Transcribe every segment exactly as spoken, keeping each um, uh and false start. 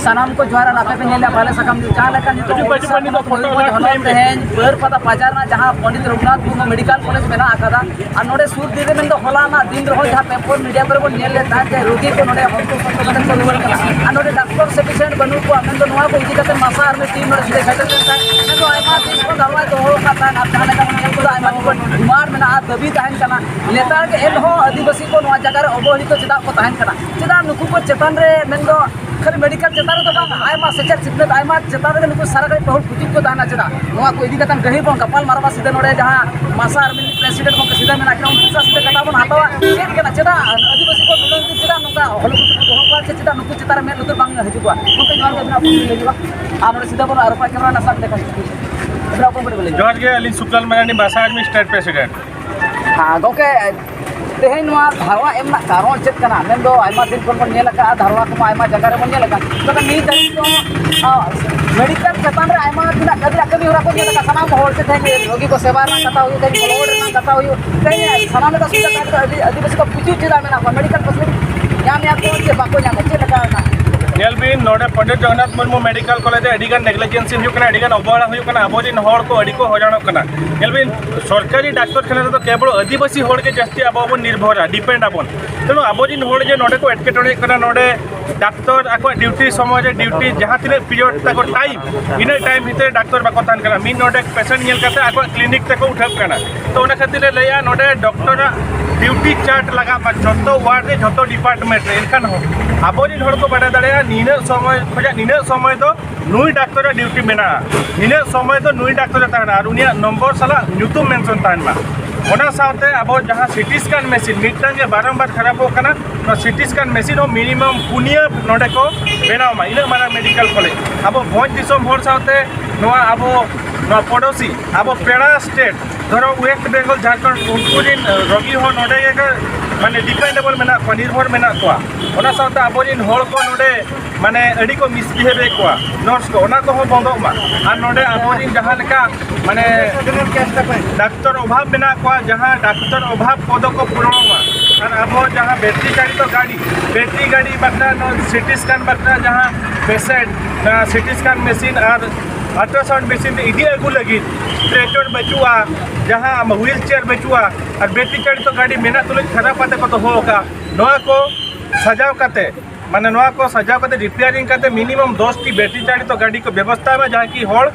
ᱥᱟᱱᱟᱢ ᱠᱚ ᱡᱚᱦᱟᱨ, ᱟᱨ ᱟᱯᱮ ᱯᱮ ᱧᱮᱞ ᱧᱟᱢᱟ ᱵᱟᱞᱮ ᱥᱟᱠᱟᱢ ᱱᱤᱭᱩᱡᱽ᱾ ᱡᱟᱦᱟᱸ ᱞᱮᱠᱟ ᱱᱤᱛᱚᱜ ᱯᱟᱪᱮ, ᱯᱟᱪᱮ, ᱢᱚᱭᱩᱨᱵᱷᱚᱸᱡᱽ ᱯᱟᱪᱮ, ᱦᱚᱱᱚᱛ ᱯᱟᱪᱮ᱾ ᱛᱮᱦᱮᱧ ᱵᱟᱹᱨᱯᱟᱫᱟ ᱵᱟᱡᱟᱨ ᱨᱮᱱᱟᱜ ᱡᱟᱦᱟᱸ ᱯᱚᱱᱰᱤᱛ ᱨᱚᱜᱷᱩᱱᱟᱛᱷ ᱢᱩᱨᱢᱩ ᱢᱮᱰᱤᱠᱮᱞ ᱠᱚᱞᱮᱡᱽ ᱢᱮᱱᱟᱜ ᱟᱠᱟᱫᱟ, ᱟᱨ ᱱᱚᱰᱮ ᱥᱩᱨ ᱫᱤᱱ ᱨᱮ ᱢᱮᱱᱫᱚ ᱦᱚᱞᱟ ᱨᱮᱱᱟᱜ ᱫᱤᱱ ᱨᱮᱦᱚᱸ ᱡᱟᱦᱟᱸ ᱯᱮᱯᱟᱨ ᱢᱤᱰᱤᱭᱟ ᱠᱚᱨᱮ ᱵᱚᱱ ᱧᱮᱞ ᱞᱮᱫ ᱛᱟᱦᱮᱸᱫ ᱡᱮ ᱨᱩᱜᱤ ᱠᱚ ᱱᱚᱰᱮ ᱦᱚᱥᱯᱤᱴᱟᱞ ᱠᱚ ᱨᱩᱣᱟᱹᱲ ᱠᱟᱱᱟ, ᱟᱨ ᱱᱚᱰᱮ ᱰᱟᱠᱛᱚᱨ ᱥᱟᱯᱷᱤᱥᱤᱭᱮᱱᱴ ᱵᱟᱹᱱᱩᱜ ᱠᱚᱣᱟ, ᱢᱮᱱᱫᱚ ᱱᱚᱣᱟ ᱠᱚ ᱤᱫᱤ ᱠᱟᱛᱮ ᱢᱟᱥᱟ ᱟᱨᱢᱤ ᱴᱤᱢ ᱱᱚᱰᱮ ᱥᱮᱴᱮᱨ ᱥᱮᱴᱮᱨ ᱞᱮᱱ ᱛᱟᱦᱮᱸᱫ᱾ ᱢᱮᱱᱫᱚ ᱟᱭᱢᱟ ᱫᱤᱱ ᱠᱷᱚᱱ ᱫᱟᱞᱣᱟᱭ ᱫᱚᱦᱚ ᱟᱠᱟᱫ ᱛᱟᱦᱮᱸᱫ, ᱟᱨ ᱡᱟᱦᱟᱸ ᱞᱮᱠᱟ ᱵᱚᱱ ᱧᱮᱞ ᱠᱮᱫᱟ ᱟᱭᱢᱟ ᱫᱤᱱ ᱠᱷᱚᱱ ᱰᱤᱢᱟᱱᱰ ᱢᱮᱱᱟᱜᱼᱟ, ᱫᱟᱹᱵᱤ ᱛᱟᱦᱮᱱ ᱠᱟᱱᱟ, ᱞᱮᱛᱟᱲ ᱜᱮ ᱮᱱᱦᱚᱸ ᱟᱹᱫᱤᱵᱟᱹᱥᱤ ᱠᱚ ᱱᱚᱣᱟ ᱡᱟᱭᱜᱟ ᱨᱮ ᱚᱵᱚᱦᱮᱞᱤᱛ ᱪᱮᱫᱟᱜ ᱠᱚ ᱛᱟᱦᱮᱱ ᱠᱟᱱᱟ? ᱪᱮᱫᱟᱜ ᱱᱩᱠᱩ ᱠᱚ ᱪᱮᱛᱟᱱ ᱨᱮ ᱢᱮᱱᱫᱚ ᱠᱷᱟᱹᱞᱤ ᱢᱮᱰᱤᱠᱮᱞ ᱪᱮᱛᱟᱱ ᱨᱮᱫᱚ ᱵᱟᱝ, ᱟᱭᱢᱟ ᱥᱮᱪᱮᱫ ᱥᱤᱠᱷᱱᱟᱹᱛ, ᱟᱭᱢᱟ ᱪᱮᱛᱟᱱ ᱨᱮᱜᱮ ᱱᱩᱠᱩ ᱥᱟᱨᱟ ᱜᱷᱟᱹᱲᱤᱡ ᱯᱟᱹᱦᱩᱲ ᱯᱩᱪᱩᱡ ᱠᱚ ᱛᱟᱦᱮᱱᱟ᱾ ᱪᱮᱫᱟᱜ? ᱱᱚᱣᱟ ᱠᱚ ᱤᱫᱤ ᱠᱟᱛᱮ ᱜᱟᱹᱦᱤᱨ ᱵᱚᱱ ᱜᱟᱯᱟᱞ ᱢᱟᱨᱟᱣᱟ᱾ ᱥᱤᱫᱷᱟᱹ ᱱᱚᱰᱮ ᱡᱟᱦᱟᱸ ᱢᱟᱥᱟ ᱟᱨ ᱢᱤᱫ ᱯᱨᱮᱥᱤᱰᱮᱱᱴ ᱜᱚᱢᱠᱮ ᱥᱤᱫᱷᱟᱹ ᱢᱮᱱᱟᱜ ᱠᱤᱱᱟ, ᱩᱱᱠᱩ ᱥᱟᱶ ᱥᱤᱫᱷᱟᱹ ᱠᱟᱛᱷᱟ ᱵᱚᱱ ᱦᱟᱛᱟᱣᱟ᱾ ᱪᱮᱫ ᱠᱟᱱᱟ? ᱪᱮᱫᱟᱜ ᱟᱹᱫᱤᱵᱟᱹᱥᱤ ᱠᱚ ᱱᱩᱱᱟᱹᱝ ᱫᱤᱱ ᱪᱮᱫᱟᱜ ᱱᱚᱝᱠᱟ ᱦᱚᱞᱚ ᱜᱩᱯᱤ ᱠᱚ ᱫᱚᱦᱚ ᱠᱚᱣᱟ? ᱪᱮ ᱪᱮᱫᱟᱜ ᱱᱩᱠᱩ ᱪᱮᱛᱟᱱ ᱨᱮ ᱢᱮᱫ ᱞᱩᱛᱩᱨ ᱵᱟᱝ ᱦᱤᱡᱩᱜ ᱠᱚᱣᱟ? ᱜᱚᱢᱠᱮ, ᱡᱚᱦᱟᱨ ᱜᱮ, ᱟᱹᱵᱤᱱᱟᱜ ᱠᱩᱠᱞᱤ ᱞᱟᱹᱭ ᱦᱩᱭᱩᱜᱼᱟ᱾ ᱟᱨ ᱱᱚᱰᱮ ᱥᱤᱫᱷᱟᱹ ᱵᱚᱱ ᱟᱨᱚ ᱠᱚᱭᱮᱠ ᱠᱮᱢᱮᱨᱟ ᱨᱮᱱᱟᱜ ᱥᱟᱵ ᱞᱮᱠᱷᱟᱱ ᱟᱹᱵᱤᱱᱟᱜ ᱠᱩᱠᱞᱤ ᱞᱟᱹᱭ ᱵᱤᱱ᱾ ᱡᱚᱦᱟᱨ ᱜᱮ, ᱟᱹᱞᱤᱧ ᱥᱩᱠᱞᱟᱞ ᱢᱟᱨᱟᱱᱰᱤ, ᱢᱟᱥᱟ ᱟᱨᱢᱤ ᱥᱴᱮᱴ ᱯᱨᱮᱥᱤᱰᱮᱱᱴ᱾ ᱦᱮᱸ, ᱜᱚᱢᱠᱮ, ᱛᱮᱦᱮᱧ ᱱᱚᱣᱟ ᱫᱷᱟᱨᱣᱟ ᱮᱢ ᱨᱮᱱᱟᱜ ᱠᱟᱨᱚᱱ ᱪᱮᱫ ᱠᱟᱱᱟ? ᱢᱮᱱᱫᱚ ᱟᱭᱢᱟ ᱫᱤᱱ ᱠᱷᱚᱱ ᱵᱚᱱ ᱧᱮᱞ ᱟᱠᱟᱫᱼᱟ, ᱫᱷᱟᱨᱣᱟ ᱠᱚᱢᱟ ᱟᱭᱢᱟ ᱡᱟᱭᱜᱟ ᱨᱮᱵᱚᱱ ᱧᱮᱞ ᱟᱠᱟᱫ, ᱛᱚᱵᱮ ᱱᱤᱛ ᱫᱷᱟᱹᱵᱤᱡ ᱫᱚ, ᱟ, ᱢᱮᱰᱤᱠᱮᱞ ᱪᱮᱛᱟᱱ ᱨᱮ ᱟᱭᱢᱟ ᱛᱤᱱᱟᱹᱜ ᱠᱟᱹᱢᱤ, ᱠᱟᱹᱢᱤ ᱦᱚᱨᱟ ᱠᱚ ᱧᱮᱞ ᱟᱠᱟᱫ᱾ ᱥᱟᱱᱟᱢ ᱦᱚᱲ ᱥᱮ ᱛᱮᱦᱮᱧ ᱨᱳᱜᱤ ᱠᱚ ᱥᱮᱵᱟ ᱨᱮᱱᱟᱜ ᱠᱟᱛᱷᱟ ᱦᱩᱭᱩᱜ, ᱛᱮᱦᱮᱧ ᱵᱞᱚᱰ ᱨᱮᱱᱟᱜ ᱠᱟᱛᱷᱟ ᱦᱩᱭᱩᱜ, ᱛᱮᱦᱮᱧ ᱥᱟᱱᱟᱢ ᱞᱮᱠᱟ ᱥᱩᱵᱤᱫᱷᱟ ᱛᱟᱦᱮᱸ ᱠᱟᱛᱮ ᱟᱹᱰᱤ ᱟᱹᱫᱤᱵᱟᱹᱥᱤ ᱠᱚ ᱯᱨᱚᱪᱩᱨ ᱪᱮᱫᱟᱜ ᱢᱮᱱᱟᱜ ᱠᱚᱣᱟ? ᱢᱮᱰᱤᱠᱮᱞ ᱯᱷᱮᱥᱤᱞᱤᱴᱤ ᱧᱟᱢᱮᱫᱼᱟ ᱠᱚ ᱪᱮ ᱵᱟᱠᱚ ᱧᱟᱢᱮᱫ? ᱪᱮᱫ ᱞᱮᱠᱟ ᱨᱮᱱᱟᱜ? ᱧᱮᱞ ᱵᱤᱱ, ᱱᱚᱰᱮ ᱯᱚᱱᱰᱤᱛ ᱨᱚᱜᱷᱩᱱᱟᱛᱷ ᱢᱩᱨᱢᱩ ᱢᱮᱰᱤᱠᱮᱞ ᱠᱚᱞᱮᱡᱽ ᱨᱮ ᱟᱹᱰᱤ ᱜᱟᱱ ᱱᱮᱜᱽᱞᱤᱡᱮᱱᱥᱤ ᱦᱩᱭᱩᱜ ᱠᱟᱱᱟ, ᱟᱹᱰᱤ ᱜᱟᱱ ᱚᱵᱚᱦᱮᱲᱟ ᱦᱩᱭᱩᱜ ᱠᱟᱱᱟ, ᱟᱵᱚᱨᱮᱱ ᱦᱚᱲ ᱠᱚ ᱟᱹᱰᱤ ᱠᱚ ᱦᱚᱭᱨᱟᱱᱚᱜ ᱠᱟᱱᱟ᱾ ᱧᱮᱞ ᱵᱤᱱ, ᱥᱚᱨᱠᱟᱨᱤ ᱰᱟᱠᱛᱚᱨ ᱠᱷᱟᱱᱟ ᱨᱮᱫᱚ ᱠᱮᱵᱚᱞ ᱟᱹᱫᱤᱵᱟᱹᱥᱤ ᱦᱚᱲ ᱜᱮ ᱡᱟᱹᱥᱛᱤ ᱟᱵᱚ ᱵᱚᱱ ᱱᱤᱨᱵᱷᱚᱨᱟ, ᱰᱤᱯᱮᱱᱰ ᱟᱵᱚᱱ᱾ ᱛᱮᱱᱩ ᱟᱵᱚ ᱨᱮᱱ ᱦᱚᱲ ᱡᱮ ᱱᱚᱰᱮ ᱠᱚ ᱮᱴᱠᱮᱴᱚᱬᱮᱜ ᱠᱟᱱᱟ, ᱱᱚᱰᱮ ᱰᱟᱠᱛᱚᱨ ᱟᱠᱚᱣᱟᱜ ᱰᱤᱭᱩᱴᱤ ᱥᱚᱢᱚᱭ ᱨᱮ, ᱰᱤᱭᱩᱴᱤ ᱡᱟᱦᱟᱸ ᱛᱤᱱᱟᱹᱜ ᱯᱤᱨᱤᱭᱚᱰ ᱛᱟᱠᱚ ᱴᱟᱭᱤᱢ, ᱤᱱᱟᱹ ᱴᱟᱭᱤᱢ ᱵᱷᱤᱛᱨᱤ ᱰᱟᱠᱛᱚᱨ ᱵᱟᱠᱚ ᱛᱟᱦᱮᱱ ᱠᱟᱱᱟ᱾ ᱢᱤᱫ ᱱᱚᱰᱮ ᱯᱮᱥᱮᱱᱴ ᱧᱮᱞ ᱠᱟᱛᱮ ᱟᱠᱚᱣᱟᱜ ᱠᱞᱤᱱᱤᱠ ᱛᱮᱠᱚ ᱩᱴᱷᱟᱹᱜ ᱠᱟᱱᱟ᱾ ᱛᱚ ᱚᱱᱟ ᱠᱷᱟᱹᱛᱤᱨ ᱞᱮ ᱞᱟᱹᱭᱟ, ᱱᱚᱰᱮ ᱰᱚᱠᱴᱚᱨᱟᱜ ᱰᱤᱭᱩᱴᱤ ᱪᱟᱨᱴ ᱞᱟᱜᱟᱜ ᱢᱟ ᱡᱷᱚᱛᱚ ᱣᱟᱨᱰ ᱨᱮ, ᱡᱷᱚᱛᱚ ᱰᱤᱯᱟᱨᱴᱢᱮᱱᱴ ᱨᱮ᱾ ᱮᱱᱠᱷᱟᱱ ᱦᱚᱸ ᱟᱵᱚ ᱨᱮᱱ ᱦᱚᱲ ᱠᱚ ᱵᱟᱰᱟᱭ ᱫᱟᱲᱮᱭᱟᱜᱼᱟ, ᱱᱤᱱᱟᱹᱜ ᱥᱚᱢᱚᱭ ᱠᱷᱚᱱᱟᱜ ᱱᱤᱱᱟᱹᱜ ᱥᱚᱢᱚᱭ ᱫᱚ ᱱᱩᱭ ᱰᱟᱠᱛᱚᱨᱟᱜ ᱰᱤᱭᱩᱴᱤ ᱢᱮᱱᱟᱜᱼᱟ, ᱱᱤᱱᱟᱹᱜ ᱥᱚᱢᱚᱭ ᱫᱚ ᱱᱩᱭ ᱰᱟᱠᱛᱚᱨᱮ ᱛᱟᱦᱮᱱᱟ, ᱟᱨ ᱩᱱᱤᱭᱟᱜ ᱱᱚᱢᱵᱚᱨ ᱥᱟᱞᱟᱜ ᱧᱩᱛᱩᱢ ᱢᱮᱱᱥᱚᱱ ᱛᱟᱦᱮᱱ ᱢᱟ᱾ ᱚᱱᱟ ᱥᱟᱶᱛᱮ ᱟᱵᱚ ᱡᱟᱦᱟᱸ ᱥᱤᱴᱤ ᱥᱠᱮᱱ ᱢᱮᱥᱤᱱ ᱢᱤᱫᱴᱟᱝ ᱜᱮ ᱵᱟᱨᱚᱢᱵᱟᱨ ᱠᱷᱟᱨᱟᱯᱚᱜ ᱠᱟᱱᱟ, ᱱᱚᱣᱟ ᱥᱤᱴᱤ ᱥᱠᱮᱱ ᱢᱮᱥᱤᱱ ᱦᱚᱸ ᱢᱤᱱᱤᱢᱟᱢ ᱯᱩᱱᱭᱟᱹ ᱱᱚᱰᱮ ᱠᱚ ᱵᱮᱱᱟᱣ ᱢᱟ, ᱤᱱᱟᱹᱜ ᱢᱟᱨᱟᱝ ᱢᱮᱰᱤᱠᱮᱞ ᱠᱚᱞᱮᱡᱽ᱾ ᱟᱵᱚ ᱵᱷᱚᱸᱡᱽ ᱫᱤᱥᱚᱢ ᱦᱚᱲ ᱥᱟᱶᱛᱮ ᱱᱚᱣᱟ ᱟᱵᱚ ᱱᱚᱣᱟ ᱯᱚᱲᱚᱥᱤ, ᱟᱵᱚ ᱯᱮᱲᱟ ᱥᱴᱮᱴ, ᱫᱷᱚᱨᱚ ᱳᱭᱮᱥᱴ ᱵᱮᱝᱜᱚᱞ, ᱡᱷᱟᱲᱠᱷᱚᱸᱰ, ᱩᱱᱠᱩ ᱨᱮᱱ ᱨᱳᱜᱤ ᱦᱚᱸ ᱱᱚᱰᱮ ᱜᱮ ᱢᱟᱱᱮ ᱰᱤᱯᱮᱱᱰᱮᱵᱚᱞ ᱢᱮᱱᱟᱜ ᱠᱚᱣᱟ, ᱱᱤᱨᱵᱷᱚᱨ ᱢᱮᱱᱟᱜ ᱠᱚᱣᱟ᱾ ᱚᱱᱟ ᱥᱟᱶᱛᱮ ᱟᱵᱚᱨᱮᱱ ᱦᱚᱲ ᱠᱚ ᱱᱚᱰᱮ ᱢᱟᱱᱮ ᱟᱹᱰᱤ ᱠᱚ ᱢᱤᱥᱵᱤᱦᱮᱵᱮᱫ ᱠᱚᱣᱟ ᱱᱟᱨᱥ ᱠᱚ, ᱚᱱᱟ ᱠᱚᱦᱚᱸ ᱵᱚᱱᱫᱚᱜ ᱢᱟ᱾ ᱟᱨ ᱱᱚᱰᱮ ᱟᱵᱚᱨᱮᱱ ᱡᱟᱦᱟᱸ ᱞᱮᱠᱟ ᱢᱟᱱᱮ ᱰᱟᱠᱛᱚᱨ ᱚᱵᱷᱟᱵ ᱢᱮᱱᱟᱜ ᱠᱚᱣᱟ, ᱡᱟᱦᱟᱸ ᱰᱟᱠᱛᱚᱨ ᱚᱵᱷᱟᱵ ᱠᱚᱫᱚ ᱠᱚ ᱯᱩᱨᱚᱱᱚᱜ ᱢᱟ᱾ ᱟᱨ ᱟᱵᱚ ᱡᱟᱦᱟᱸ ᱵᱮᱴᱨᱤ ᱪᱟᱲᱤᱛᱚ ᱜᱟᱹᱰᱤ, ᱵᱮᱴᱨᱤ ᱜᱟᱹᱰᱤ ᱵᱟᱠᱷᱨᱟ, ᱱᱚᱣᱟ ᱥᱤᱴᱤ ᱥᱠᱮᱱ ᱵᱟᱠᱷᱨᱟ ᱡᱟᱦᱟᱸ ᱯᱮᱥᱮᱱᱴ ᱥᱤᱴᱤ ᱥᱠᱮᱱ ᱢᱮᱥᱤᱱ ᱟᱨ ᱟᱞᱴᱨᱟᱥᱟᱣᱩᱱᱰ ᱢᱮᱥᱤᱱ ᱛᱮ ᱤᱫᱤ ᱟᱹᱜᱩ ᱞᱟᱹᱜᱤᱫ ᱥᱴᱨᱮᱪᱚᱨ ᱵᱟᱹᱪᱩᱜᱼᱟ, ᱡᱟᱦᱟᱸ ᱦᱩᱭᱤᱞ ᱪᱮᱭᱟᱨ ᱵᱟᱹᱪᱩᱜᱼᱟ, ᱟᱨ ᱵᱮᱴᱨᱤ ᱪᱟᱲᱤᱛᱚ ᱜᱟᱹᱰᱤ ᱢᱮᱱᱟᱜ ᱛᱩᱞᱩᱡ ᱠᱷᱟᱨᱟᱯ ᱠᱟᱛᱮ ᱠᱚ ᱫᱚᱦᱚ ᱟᱠᱟᱫᱼᱟ᱾ ᱱᱚᱣᱟ ᱠᱚ ᱥᱟᱡᱟᱣ ᱠᱟᱛᱮ, ᱢᱟᱱᱮ ᱱᱚᱣᱟ ᱠᱚ ᱥᱟᱡᱟᱣ ᱠᱟᱛᱮ, ᱨᱤᱯᱮᱭᱟᱨᱤᱝ ᱠᱟᱛᱮ ᱢᱤᱱᱤᱢᱟᱢ ᱫᱚᱥ ᱴᱤ ᱵᱮᱴᱨᱤ ᱪᱟᱲᱤᱛᱚ ᱜᱟᱹᱰᱤ ᱠᱚ ᱵᱮᱵᱚᱥᱛᱷᱟᱭ ᱢᱟ, ᱡᱟᱦᱟᱸ ᱠᱤ ᱦᱚᱲ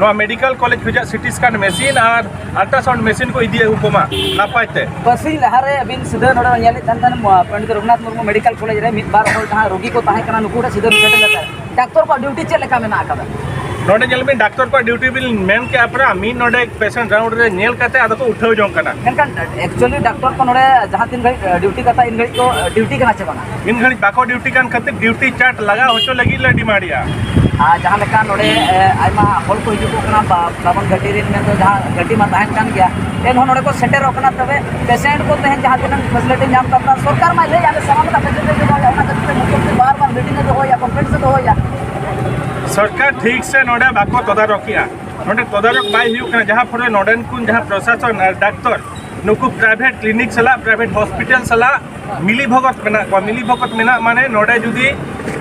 ᱱᱚᱣᱟ ᱢᱮᱰᱤᱠᱮᱞ ᱠᱚᱞᱮᱡᱽ ᱠᱷᱚᱱᱟᱜ ᱥᱤᱴᱤ ᱥᱠᱮᱱ ᱢᱮᱥᱤᱱ ᱟᱨ ᱟᱞᱴᱨᱟᱥᱟᱣᱩᱱᱰ ᱢᱮᱥᱤᱱ ᱠᱚ ᱤᱫᱤ ᱟᱹᱜᱩ ᱠᱚᱢᱟ ᱱᱟᱯᱟᱭ ᱛᱮ᱾ ᱵᱟᱨᱥᱤᱧ ᱞᱟᱦᱟᱨᱮ ᱟᱹᱵᱤᱱ ᱥᱤᱫᱷᱟᱹ ᱱᱚᱰᱮ ᱧᱮᱞᱮᱫ ᱠᱟᱱ ᱛᱟᱦᱮᱱ, ᱢᱟ, ᱯᱚᱱᱰᱤᱛ ᱨᱚᱜᱷᱩᱱᱟᱛᱷ ᱢᱩᱨᱢᱩ ᱢᱮᱰᱤᱠᱮᱞ ᱠᱚᱞᱮᱡᱽ ᱨᱮ ᱢᱤᱫ ᱵᱟᱨ ᱦᱚᱲ ᱡᱟᱦᱟᱸ ᱨᱩᱜᱤ ᱠᱚ ᱛᱟᱦᱮᱸ ᱠᱟᱱᱟ, ᱱᱩᱠᱩ ᱴᱷᱮᱱ ᱥᱤᱫᱷᱟᱹ ᱥᱮᱴᱮᱨ ᱞᱮᱱᱟ᱾ ᱰᱟᱠᱛᱚᱨ ᱠᱚᱣᱟᱜ ᱰᱤᱭᱩᱴᱤ ᱪᱮᱫ ᱞᱮᱠᱟ ᱢᱮᱱᱟᱜ ᱟᱠᱟᱫᱟ? ᱱᱚᱰᱮ ᱧᱮᱞ ᱵᱤᱱ, ᱰᱟᱠᱛᱚᱨ ᱠᱚᱣᱟᱜ ᱰᱤᱭᱩᱴᱤ ᱵᱤᱱ ᱢᱮᱱ ᱠᱮᱜᱼᱟ, ᱯᱩᱨᱟᱹ ᱢᱤᱫ ᱱᱚᱰᱮ ᱯᱮᱥᱮᱱᱴ ᱨᱟᱣᱩᱱᱰ ᱨᱮ ᱧᱮᱞ ᱠᱟᱛᱮ ᱟᱫᱚ ᱠᱚ ᱩᱴᱷᱟᱹᱣ ᱡᱚᱝ ᱠᱟᱱᱟ᱾ ᱢᱮᱱᱠᱷᱟᱱ ᱮᱠᱪᱩᱭᱟᱞᱤ ᱰᱟᱠᱛᱚᱨ ᱠᱚ ᱱᱚᱰᱮ ᱡᱟᱦᱟᱸ ᱛᱤᱱ ᱜᱷᱟᱹᱲᱤᱡ ᱰᱤᱭᱩᱴᱤ ᱠᱟᱛᱷᱟ, ᱤᱱ ᱜᱷᱟᱹᱲᱤᱡ ᱠᱚ ᱰᱤᱭᱩᱴᱤ ᱠᱟᱱᱟ ᱥᱮ ᱵᱟᱝᱟ? ᱢᱤᱫ ᱜᱷᱟᱹᱲᱤᱡ ᱵᱟᱠᱚ ᱰᱤᱭᱩᱴᱤ ᱠᱟᱱ ᱠᱷᱟᱹᱛᱤᱨ ᱰᱤᱭᱩᱴᱤ ᱪᱟᱨᱴ ᱞᱟᱜᱟᱣ ᱦᱚᱪᱚ ᱞᱟᱹᱜᱤᱫ ᱞᱮ ᱰᱤᱢᱟᱱᱰᱮᱜᱼᱟ᱾ ᱟᱨ ᱡᱟᱦᱟᱸ ᱞᱮᱠᱟ ᱱᱚᱰᱮ, ᱮ, ᱟᱭᱢᱟ ᱦᱚᱲ ᱠᱚ ᱦᱤᱡᱩᱜ ᱠᱟᱱᱟ, ᱵᱟ-, ᱵᱟᱵᱚᱱ ᱜᱟᱹᱰᱤ ᱨᱮᱱ ᱢᱮᱱᱫᱚ ᱡᱟᱦᱟᱸ ᱜᱟᱹᱰᱤ ᱢᱟ ᱛᱟᱦᱮᱱ ᱠᱟᱱ ᱜᱮᱭᱟ, ᱮᱱᱦᱚᱸ ᱱᱚᱰᱮ ᱠᱚ ᱥᱮᱴᱮᱨᱚᱜ ᱠᱟᱱᱟ᱾ ᱛᱚᱵᱮ ᱯᱮᱥᱮᱱᱴ ᱠᱚ ᱛᱮᱦᱮᱧ ᱡᱟᱦᱟᱸ ᱛᱤᱱᱟᱹᱜ ᱯᱷᱮᱥᱤᱞᱤᱴᱤ ᱧᱟᱢ ᱠᱟᱱᱟ, ᱥᱚᱨᱠᱟᱨ ᱢᱟᱭ ᱞᱟᱹᱭᱮᱫ ᱟᱞᱮ ᱥᱟᱱᱟᱢ ᱨᱮᱱᱟᱜ ᱯᱷᱮᱥᱤᱞᱤᱴᱤ ᱫᱚᱦᱚᱭᱟ, ᱚᱱᱟ ᱠᱷᱟᱹᱛᱤᱨ ᱛᱮ ᱢᱩᱠᱷᱭᱚᱢᱚᱱᱛᱨᱤ ᱵᱟᱨ ᱵᱟᱨ ᱢᱤᱴᱤᱝ ᱮ ᱫᱚᱦᱚᱭᱟ, ᱠᱚᱱᱯᱷᱟᱨᱮᱱᱥ ᱮ ᱫᱚᱦᱚᱭᱟ᱾ ᱥᱚᱨᱠᱟᱨ ᱴᱷᱤᱠ ᱥᱮ ᱱᱚᱰᱮ ᱵᱟᱠᱚ ᱛᱚᱫᱟᱨᱚᱠᱮᱜᱼᱟ᱾ ᱱᱚᱰᱮ ᱛᱚᱫᱟᱨᱚᱠ ᱵᱟᱭ ᱦᱩᱭᱩᱜ ᱠᱟᱱᱟ, ᱡᱟᱦᱟᱸ ᱯᱷᱚᱞᱮ ᱱᱚᱰᱮᱱ ᱠᱚ ᱡᱟᱦᱟᱸ ᱯᱨᱚᱥᱟᱥᱚᱱ ᱟᱨ ᱰᱟᱠᱛᱚᱨ ᱱᱩᱠᱩ ᱯᱨᱟᱭᱵᱷᱮᱴ ᱠᱞᱤᱱᱤᱠ ᱥᱟᱞᱟᱜ, ᱯᱨᱟᱭᱵᱷᱮᱴ ᱦᱚᱥᱯᱤᱴᱟᱞ ᱥᱟᱞᱟᱜ ᱢᱤᱞᱤ ᱵᱷᱚᱜᱚᱛ ᱢᱮᱱᱟᱜ ᱠᱚᱣᱟ᱾ ᱢᱤᱞᱤ ᱵᱷᱚᱜᱚᱛ ᱢᱮᱱᱟᱜ ᱢᱟᱱᱮ ᱱᱚᱰᱮ ᱡᱩᱫᱤ